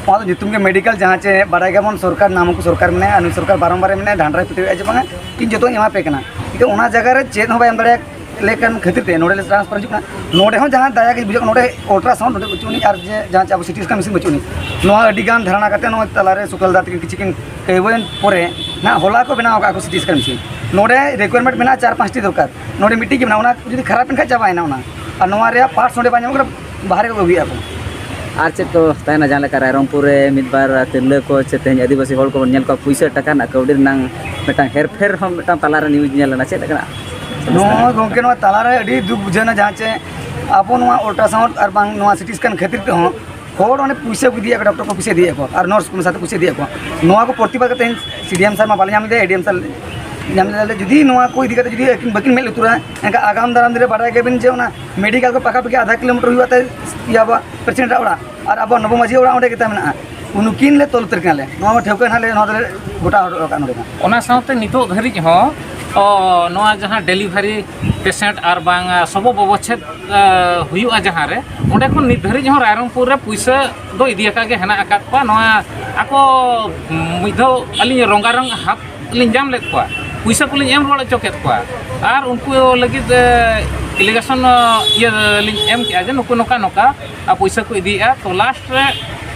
ᱚᱱᱟ ᱫᱚ ᱧᱩᱛᱩᱢ ᱜᱮ ᱢᱮᱰᱤᱠᱮᱞ, ᱡᱟᱦᱟᱸ ᱪᱮ ᱵᱟᱰᱟᱭ ᱜᱮᱭᱟᱵᱚᱱ ᱥᱚᱨᱠᱟᱨ ᱱᱟᱢ ᱠᱚ ᱥᱚᱨᱠᱟᱨ ᱢᱮᱱᱟᱭᱟ, ᱱᱩᱭ ᱥᱚᱨᱠᱟᱨ ᱵᱟᱨᱚᱢᱵᱟᱨᱮ ᱢᱮᱱᱟᱭᱟ, ᱰᱟᱸᱰᱨᱟᱭ ᱯᱤᱴᱟᱹᱣᱮᱫᱼᱟ ᱡᱮ ᱵᱟᱝᱟ ᱤᱧ ᱡᱚᱛᱚᱧ ᱮᱢᱟ ᱯᱮ ᱠᱟᱱᱟ, ᱠᱤᱱᱛᱩ ᱚᱱᱟ ᱡᱟᱭᱜᱟ ᱨᱮ ᱪᱮᱫ ᱦᱚᱸ ᱵᱟᱭ ᱮᱢ ᱫᱟᱲᱮᱭᱟᱜ ᱞᱮᱠᱟᱱ ᱠᱷᱟᱹᱛᱤᱨ ᱛᱮ ᱱᱚᱰᱮ ᱞᱮ ᱴᱨᱟᱱᱥᱯᱷᱟᱨ ᱦᱤᱡᱩᱜ ᱠᱟᱱᱟ᱾ ᱱᱚᱰᱮ ᱦᱚᱸ ᱡᱟᱦᱟᱸ ᱫᱟᱭᱟ ᱜᱮ ᱵᱩᱡᱷᱟᱹᱜ ᱠᱟᱱᱟ, ᱱᱚᱰᱮ ᱚᱞᱴᱨᱟᱥᱟᱣᱩᱱᱰ ᱱᱚᱰᱮ ᱵᱟᱹᱪᱩᱜ ᱟᱹᱱᱤᱡ, ᱟᱨ ᱡᱮ ᱡᱟᱦᱟᱸ ᱪᱮ ᱟᱵᱚ ᱥᱤᱴᱤ ᱥᱠᱮᱱ ᱢᱮᱥᱤᱱ ᱵᱟᱹᱪᱩᱜ ᱟᱹᱱᱤᱡ᱾ ᱱᱚᱣᱟ ᱟᱹᱰᱤ ᱜᱟᱱ ᱫᱷᱟᱨᱱᱟ ᱠᱟᱛᱮ ᱱᱚᱜᱼᱚᱭ ᱛᱟᱞᱟᱨᱮ ᱥᱩᱠᱞᱟᱞ ᱫᱟ ᱛᱟᱹᱠᱤᱱ ᱠᱤᱪᱷᱩ ᱠᱤᱱ ᱠᱟᱹᱭᱣᱟᱹᱭᱮᱱ ᱯᱚᱨᱮ ᱱᱟᱦᱟᱜ ᱦᱚᱞᱟ ᱠᱚ ᱵᱮᱱᱟᱣ ᱟᱠᱟᱫ ᱠᱚ ᱥᱤᱴᱤ ᱥᱠᱮᱱ ᱢᱮᱥᱤᱱ᱾ ᱱᱚᱰᱮ ᱨᱤᱠᱣᱟᱨᱢᱮᱱᱴ ᱢᱮᱱᱟᱜᱼᱟ ᱪᱟᱨ ᱯᱟᱸᱪᱴᱤ ᱫᱚᱨᱠᱟᱨ, ᱱᱚᱰᱮ ᱢᱤᱫᱴᱤᱡ ᱜᱮ ᱢᱮᱱᱟᱜᱼᱟ᱾ ᱚᱱᱟ ᱡᱩᱫᱤ ᱠᱷᱟᱨᱟᱯ ᱮᱱ ᱠᱷᱟᱱ ᱪᱟᱵᱟᱭᱮᱱᱟ ᱚᱱᱟ, ᱟᱨ ᱱᱚᱣᱟ ᱨᱮᱭᱟᱜ ᱯᱟᱨᱴᱥ ᱱᱚᱰᱮ ᱵᱟᱝ ᱧᱟᱢᱚᱜ ᱠᱟᱱᱟ, ᱵᱟᱦᱨᱮ ᱠᱚ ᱟᱹᱜᱩᱭᱮᱫᱼᱟ ᱠᱚ᱾ ᱟᱨ ᱪᱮᱫ ᱠᱚ ᱛᱟᱦᱮᱱᱟ, ᱡᱟᱦᱟᱸ ᱞᱮᱠᱟ ᱨᱟᱭᱨᱚᱝᱯᱩᱨ ᱨᱮ ᱢᱤᱫ ᱵᱟᱨ ᱛᱤᱨᱞᱟᱹ ᱠᱚ ᱪᱮ ᱛᱮᱦᱮᱧ ᱟᱹᱫᱤᱵᱟᱹᱥᱤ ᱦᱚᱲ ᱠᱚᱵᱚᱱ ᱧᱮᱞ ᱠᱚᱣᱟ, ᱯᱩᱭᱥᱟᱹ ᱴᱟᱠᱟ ᱨᱮᱱᱟᱜ ᱠᱟᱹᱣᱰᱤ ᱨᱮᱱᱟᱝ ᱢᱤᱫᱴᱟᱝ ᱦᱮᱨᱯᱷᱮᱨ ᱦᱚᱸ ᱢᱤᱫᱴᱟᱝ ᱛᱟᱞᱟᱨᱮ ᱱᱤᱭᱩᱡᱽ ᱧᱮᱞ ᱞᱮᱱᱟ, ᱪᱮᱫ ᱞᱮᱠᱟᱱᱟᱜ? ᱱᱚᱜᱼᱚᱭ ᱜᱚᱢᱠᱮ, ᱱᱚᱣᱟ ᱛᱟᱞᱟᱨᱮ ᱟᱹᱰᱤ ᱫᱩᱠ ᱵᱩᱡᱷᱟᱹᱣ ᱮᱱᱟ, ᱡᱟᱦᱟᱸ ᱪᱮ ᱟᱵᱚ ᱱᱚᱣᱟ ᱚᱞᱴᱨᱟᱥᱟᱣᱩᱱᱰ ᱟᱨ ᱵᱟᱝ ᱱᱚᱣᱟ ᱥᱤᱴᱤ ᱥᱠᱮᱱ ᱠᱷᱟᱹᱛᱤᱨ ᱛᱮᱦᱚᱸ ᱦᱚᱲ ᱚᱸᱰᱮ ᱯᱩᱭᱥᱟᱹ ᱠᱚ ᱤᱫᱤᱭᱮᱫ ᱠᱚ, ᱰᱚᱠᱴᱚᱨ ᱠᱚ ᱯᱩᱭᱥᱟᱹ ᱤᱫᱤᱭᱮᱫ ᱠᱚ ᱟᱨ ᱱᱟᱨᱥ ᱠᱚ ᱢᱮᱥᱟᱛᱮ ᱯᱩᱭᱥᱟᱹ ᱤᱫᱤᱭᱮᱫ ᱠᱚ᱾ ᱱᱚᱣᱟ ᱠᱚ ᱯᱨᱚᱛᱤᱵᱟᱫ ᱠᱟᱛᱮ ᱥᱤ ᱰᱤ ᱮᱢ ᱥᱟᱨ ᱢᱟ ᱵᱟᱞᱮ ᱧᱟᱢ ᱞᱮᱫᱟ, ᱮ ᱰᱤ ᱮᱢ ᱥᱟᱨ ᱧᱟᱢ ᱞᱮᱫᱟ᱾ ᱡᱩᱫᱤ ᱱᱚᱣᱟ ᱠᱚ ᱤᱫᱤ ᱠᱟᱛᱮ ᱡᱩᱫᱤ ᱟᱹᱠᱤᱱ ᱵᱟᱹᱠᱤᱱ ᱢᱮᱫ ᱞᱩᱛᱩᱨᱟ, ᱮᱱᱠᱷᱟᱱ ᱟᱜᱟᱢ ᱫᱟᱨᱟᱢ ᱫᱤᱱ ᱨᱮ ᱵᱟᱰᱟᱭ ᱜᱮᱭᱟᱵᱤᱱ ᱡᱮ ᱚᱱᱟ ᱢᱮᱰᱤᱠᱮᱞ ᱠᱚ ᱯᱟᱠᱟᱯᱟᱠᱤ ᱟᱫᱷᱟ ᱠᱤᱞᱳᱢᱤᱴᱟᱨ ᱦᱩᱭᱩᱜᱼᱟ ᱛᱟᱭ, ᱤᱭᱟᱹ, ᱟᱵᱚᱣᱟᱜ ᱯᱨᱮᱥᱤᱰᱮᱱᱴ ᱟᱜ ᱚᱲᱟᱜ, ᱟᱨ ᱟᱵᱚᱣᱟᱜ ᱱᱚᱵᱚ ᱢᱟᱹᱡᱷᱤ ᱚᱲᱟᱜ ᱚᱸᱰᱮ ᱜᱮᱛᱟ ᱢᱮᱱᱟᱜᱼᱟ᱾ ᱱᱩᱠᱤᱱ ᱞᱮ ᱛᱚᱞ ᱩᱛᱟᱹᱨ ᱠᱤᱱᱟ ᱞᱮ, ᱱᱚᱣᱟ ᱢᱟ ᱴᱷᱟᱹᱣᱠᱟᱹ ᱱᱟᱦᱟᱜ ᱞᱮ ᱱᱚᱣᱟ ᱫᱚᱞᱮ ᱜᱚᱴᱟ ᱦᱚᱴᱚ ᱠᱟᱜᱼᱟ ᱱᱚᱰᱮ ᱫᱚ᱾ ᱚᱱᱟ ᱥᱟᱶᱛᱮ ᱱᱤᱛᱚᱜ ᱫᱷᱟᱹᱨᱤᱡ ᱦᱚᱸ, ᱚ, ᱱᱚᱣᱟ ᱡᱟᱦᱟᱸ ᱰᱮᱞᱤᱵᱷᱟᱨᱤ ᱯᱮᱥᱮᱱᱴ ᱟᱨ ᱵᱟᱝ, ᱟ, ᱥᱚᱵᱚ ᱵᱚᱵᱚᱪᱷᱮᱫ, ᱟ, ᱦᱩᱭᱩᱜᱼᱟ ᱡᱟᱦᱟᱸ ᱨᱮ, ᱚᱸᱰᱮ ᱠᱷᱚᱱ ᱱᱤᱛ ᱫᱷᱟᱹᱨᱤᱡ ᱦᱚᱸ ᱨᱟᱭᱨᱚᱝᱯᱩᱨ ᱨᱮ ᱯᱩᱭᱥᱟᱹ ᱫᱚ ᱤᱫᱤ ᱟᱠᱟᱫ ᱜᱮ ᱦᱮᱱᱟᱜ ᱟᱠᱟᱫ ᱠᱚᱣᱟ᱾ ᱱᱚᱣᱟ ᱟᱠᱚ ᱢᱤᱫ ᱫᱷᱟᱣ ᱟᱹᱞᱤᱧ ᱨᱚᱝᱜᱟᱨᱚᱝ ᱦᱟᱛ ᱞᱤᱧ ᱧᱟᱢ ᱞᱮᱫ ᱠᱚᱣᱟ, ᱯᱩᱭᱥᱟᱹ ᱠᱚᱞᱤᱧ ᱮᱢ ᱨᱩᱣᱟᱹᱲ ᱦᱚᱪᱚ ᱠᱮᱫ ᱠᱚᱣᱟ, ᱟᱨ ᱩᱱᱠᱩ ᱞᱟᱹᱜᱤᱫ, ᱮ, ᱮᱞᱤᱜᱮᱥᱚᱱ, ᱤᱭᱟᱹ ᱞᱤᱧ ᱮᱢ ᱠᱮᱜᱼᱟ ᱡᱮ ᱱᱩᱠᱩ ᱱᱚᱝᱠᱟ ᱱᱚᱝᱠᱟ, ᱟᱨ ᱯᱩᱭᱥᱟᱹ ᱠᱚ ᱤᱫᱤᱭᱮᱫᱼᱟ᱾ ᱛᱚ ᱞᱟᱥᱴ ᱨᱮ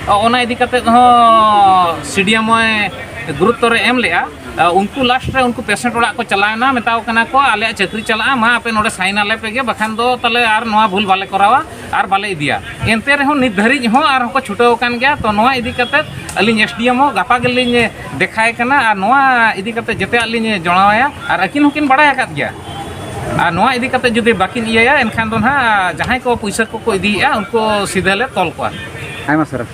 ᱚᱱᱟ ᱤᱫᱤ ᱠᱟᱛᱮᱫ ᱦᱚᱸ ᱥᱤ ᱰᱤ ᱮᱢ ᱦᱚᱸᱭ ᱜᱩᱨᱩᱛᱛᱚ ᱨᱮ ᱮᱢ ᱞᱮᱜᱼᱟ᱾ ᱟᱨ ᱩᱱᱠᱩ ᱞᱟᱥᱴ ᱨᱮ ᱩᱱᱠᱩ ᱯᱮᱥᱮᱱᱴ ᱚᱲᱟᱜ ᱠᱚ ᱪᱟᱞᱟᱣᱮᱱᱟ, ᱢᱮᱛᱟᱣ ᱠᱟᱱᱟ ᱠᱚ, "ᱟᱞᱮᱭᱟᱜ ᱪᱟᱹᱠᱨᱤ ᱪᱟᱞᱟᱜᱼᱟ, ᱢᱟ ᱟᱯᱮ ᱱᱚᱰᱮ ᱥᱟᱭᱤᱱ ᱟᱞᱮ ᱯᱮᱜᱮ, ᱵᱟᱠᱷᱟᱱ ᱫᱚ ᱛᱟᱦᱞᱮ ᱟᱨ ᱱᱚᱣᱟ ᱵᱷᱩᱞ ᱵᱟᱞᱮ ᱠᱚᱨᱟᱣᱟ ᱟᱨ ᱵᱟᱞᱮ ᱤᱫᱤᱭᱟ᱾" ᱮᱱᱛᱮ ᱨᱮᱦᱚᱸ ᱱᱤᱛ ᱫᱷᱟᱹᱨᱤᱡ ᱦᱚᱸ ᱟᱨ ᱦᱚᱸᱠᱚ ᱪᱷᱩᱴᱟᱹᱣ ᱟᱠᱟᱱ ᱜᱮᱭᱟ᱾ ᱛᱚ, ᱱᱚᱣᱟ ᱤᱫᱤ ᱠᱟᱛᱮᱫ ᱟᱹᱞᱤᱧ ᱮᱥ ᱰᱤ ᱮᱢ ᱦᱚᱸ ᱜᱟᱯᱟ ᱜᱮᱞᱤᱧ ᱫᱮᱠᱷᱟᱭ ᱠᱟᱱᱟ ᱟᱨ ᱱᱚᱣᱟ ᱤᱫᱤ ᱠᱟᱛᱮᱫ ᱡᱮᱛᱮᱭᱟᱜ ᱞᱤᱧ ᱡᱟᱱᱟᱣᱟᱭᱟ ᱟᱨ ᱟᱹᱠᱤᱱ ᱦᱚᱸᱠᱤᱱ ᱵᱟᱲᱟᱭ ᱟᱠᱟᱫ ᱜᱮᱭᱟ᱾ ᱟᱨ ᱱᱚᱣᱟ ᱤᱫᱤ ᱠᱟᱛᱮᱫ ᱡᱩᱫᱤ ᱵᱟᱹᱠᱤᱱ ᱤᱭᱟᱹᱭᱟ, ᱮᱱᱠᱷᱟᱱ ᱫᱚ ᱱᱟᱦᱟᱜ ᱡᱟᱦᱟᱸᱭ ᱠᱚ ᱯᱩᱭᱥᱟᱹ ᱠᱚᱠᱚ ᱤᱫᱤᱭᱮᱫᱼᱟ, ᱩᱱᱠᱩ ᱥᱤᱫᱷᱟᱹ ᱞᱮ ᱛᱚᱞ ᱠᱚᱣᱟ᱾ ᱟᱭᱢᱟ ᱥᱟᱨᱦᱟᱣ᱾